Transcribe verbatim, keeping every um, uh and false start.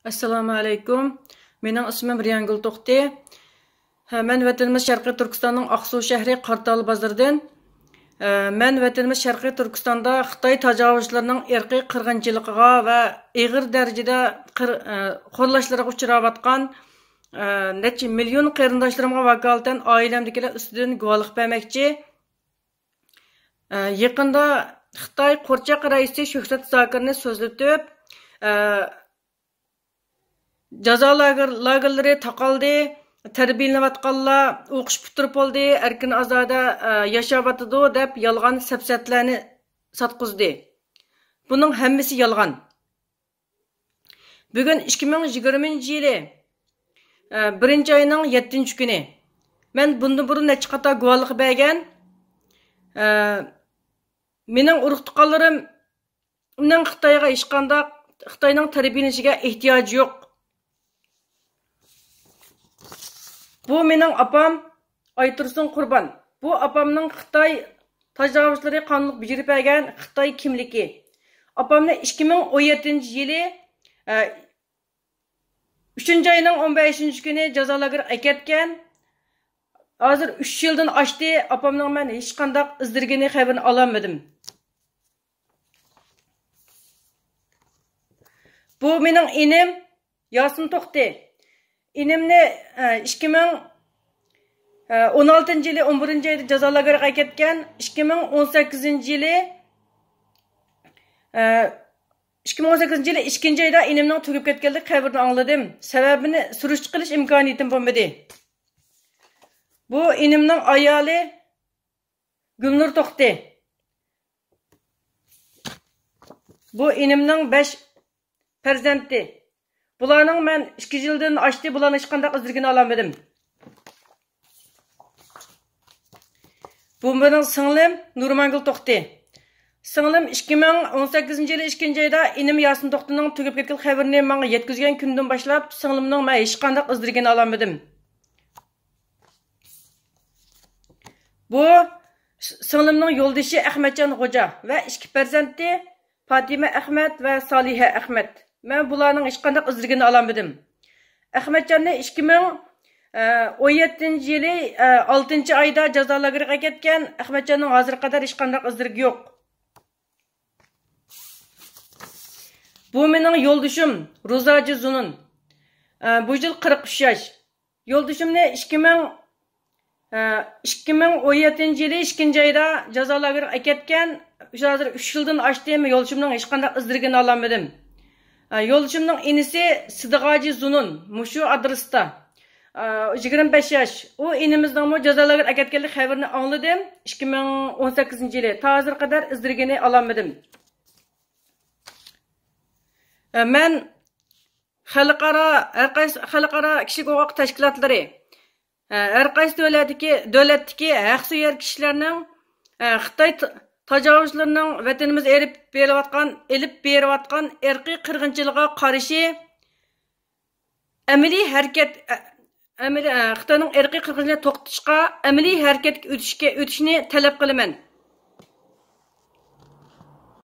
ئەسسالامۇ ئەلەيكۇم. مېنىڭ ئىسمىم رىيانگۈل توختى. ھە، مەن ۋەتىنىمىز شەرقىي تۈركىستاننىڭ ئاقسۇ شەھىرى قارتال بازىرىدىن. ھە، مەن ۋەتىنىمىز شەرقىي تۈركىستاندا خىتاي تاجاۋۇزچىلىرىنىڭ ئىرقىي قىرغىنچىلىقىغا ۋە ئېغىر دەرىجىدە قىر-، ئە، خورلاشلىرىغا ئۇچراۋاتقان، ئە، نەچچە مىليون قېرىنداشلىرىمغا ۋاكالىتەن ئائىلەمدىكىلەر ئۈستىدىن گۇۋاھلىق بەرمەكچى. ئە، يېقىندا خىتاي قورچاق رەئىسى شۆھرەت زاكىرنى سۆزلىتىپ، ئە، جازا لاگېر-، لاگېرلىرى تاقالدى، تەربىيەلىنىۋاتقانلار ئوقۇش پۈتتۈرۈپ بولدى، ئەركىن ئازادە، ئە، ياشاۋاتىدۇ دەپ يالغان سەپسەتىلەرنى ساتقۇزدى. بۇنىڭ ھەممىسى يالغان. بۈگۈن ئىككى مىڭ يىگىرمىنچى يىلى، ئە، بىرىنچى ئاينىڭ يەتتىنچى كۈنى. مەن بۇندىن بۇرۇن نەچچە قېتىم گۇۋاھلىق بەرگەن. ئە، مېنىڭ ئۇرۇق-تۇغقانلىرىمنىڭ خىتايغا ھېچقانداق، خىتاينىڭ تەربىيەلىنىشىگە ئېھتىياجى يوق. بۇ مېنىڭ ئاپام ئايتۇرسۇن قۇربان. بۇ ئاپامنىڭ خىتاي تاجاۋۇزچىلىرى قانۇنلۇق بېجىرىپ بەرگەن خىتاي كىملىكى. ئاپامنى ئىككى مىڭ ئون يەتتىنچى يىلى، ئە، ئۈچىنچى ئاينىڭ ئون بەشىنچى كۈنى جازا لاگېرىغا ئەكەتكەن. ھازىر ئۈچ يىلدىن ئاشتى، ئاپامنىڭ مەن ھېچقانداق ئىز دېرىكىنى، خەۋىرىنى ئالالمىدىم. بۇ مېنىڭ ئىنىم ياسىن توختى. ئىنىمنى، ئە، ئىككى مىڭ، ئە، ئون ئالتىنچى يىلى ئون بىرىنچى ئايدا جازا لاگېرىغا ئەكەتكەن. ئىككى مىڭ ئون سەككىزىنچى يىلى، ئە، ئىككى مىڭ ئون سەككىزىنچى يىلى ئىككىنچى ئايدا ئىنىمنىڭ تۈگەپ كەتكەنلىك خەۋىرىنى ئاڭلىدىم. سەۋەبىنى سۈرۈشتە قىلىش ئىمكانىيىتىم بولمىدى. بۇ ئىنىمنىڭ ئايالى گۈلنۇر توختى. بۇ ئىنىمنىڭ بەش پەرزەنتى. بۇلارنىڭ مەن ئىككى يىلدىن ئاشتى، بۇلارنىڭ ھېچقانداق ئىز دېرىكىنى ئالالمىدىم. بۇ مېنىڭ سىڭلىم نۇرمانگۈل توختى. سىڭلىم ئىككى مىڭ ئون سەككىزىنچى يىلى ئىككىنچى ئايدا ئىنىم ياسىن توختىنىڭ تۈگەپ كەتكەن خەۋىرىنى ماڭا يەتكۈزگەن كۈندىن باشلاپ، سىڭلىمنىڭ مەن ھېچقانداق ئىز دېرىكىنى ئالالمىدىم. بۇ سىڭلىمنىڭ يولدىشى ئەخمەتجان خوجا ۋە ئىككى پەرزەنتى پاتىمە ئەخمەت ۋە سالىھە ئەخمەت. مەن بۇلارنىڭ ھېچقانداق ئىز دېرىكىنى ئالالمىدىم. ئەخمەتجاننى ئىككى مىڭ ئون يەتتىنچى يىلى ئالتىنچى ئايدا جازا لاگېرىغا ئەكەتكەن. ئەخمەتجاننىڭ ھازىرغا قەدەر ھېچقانداق ئىز دېرىكى يوق. بۇ مېنىڭ يولدىشىم روزاجى زۇنۇن. ئە، بۇ يىل قىرىق ئۈچ ياش. يولدىشىمنى ئىككى مىڭ، ئە، ئىككى مىڭ ئون يەتتىنچى يىلى ئىككىنچى ئايدا جازا لاگېرىغا ئەكەتكەن. شۇ ھازىر ئۈچ يىلدىن ئاشتى، مەن يولدىشىمنىڭ ھېچقانداق ئىز دېرىكىنى ئالالمىدىم. ئە، يولدىشىمنىڭ ئىنىسى سىدىغاجى زۇنۇن، مۇشۇ ئادرېستا. ئە، يىگىرمە بەش ياش. ئۇ ئىنىمىزنىڭمۇ جازا لاگېرىغا ئەكەتكەنلىك خەۋىرىنى ئاڭلىدىم ئىككى مىڭ ئون سەككىزىنچى يىلى. تا ھازىرغا قەدەر ئىز دېرىكىنى ئالالمىدىم. ئە، مەن خەلقئارا، ھەر قايسى خەلقئارا كىشىلىك ھوقۇق تەشكىلاتلىرى، ھە، ھەر قايسى دۆلەتتىكى، دۆلەتتىكى ھەقسۆيەر كىشىلەرنىڭ، ھە، خىتاي ت-، تاجاۋۇزچىلىرىنىڭ ۋەتىنىمىزدە ئېلىپ بېرىۋاتقان، ئېلىپ بېرىۋاتقان ئىرقىي قىرغىنچىلىقىغا قارشى ئەمەلىي ھەرىكەت، ئە-، ئەمەلىي، ئە، خىتاينىڭ ئىرقىي قىرغىنچىلىقىنى توختىتىشقا ئەمەلىي ھەرىكەتكە ئۆتۈشكە، ئۆتۈشنى تەلەپ قىلىمەن.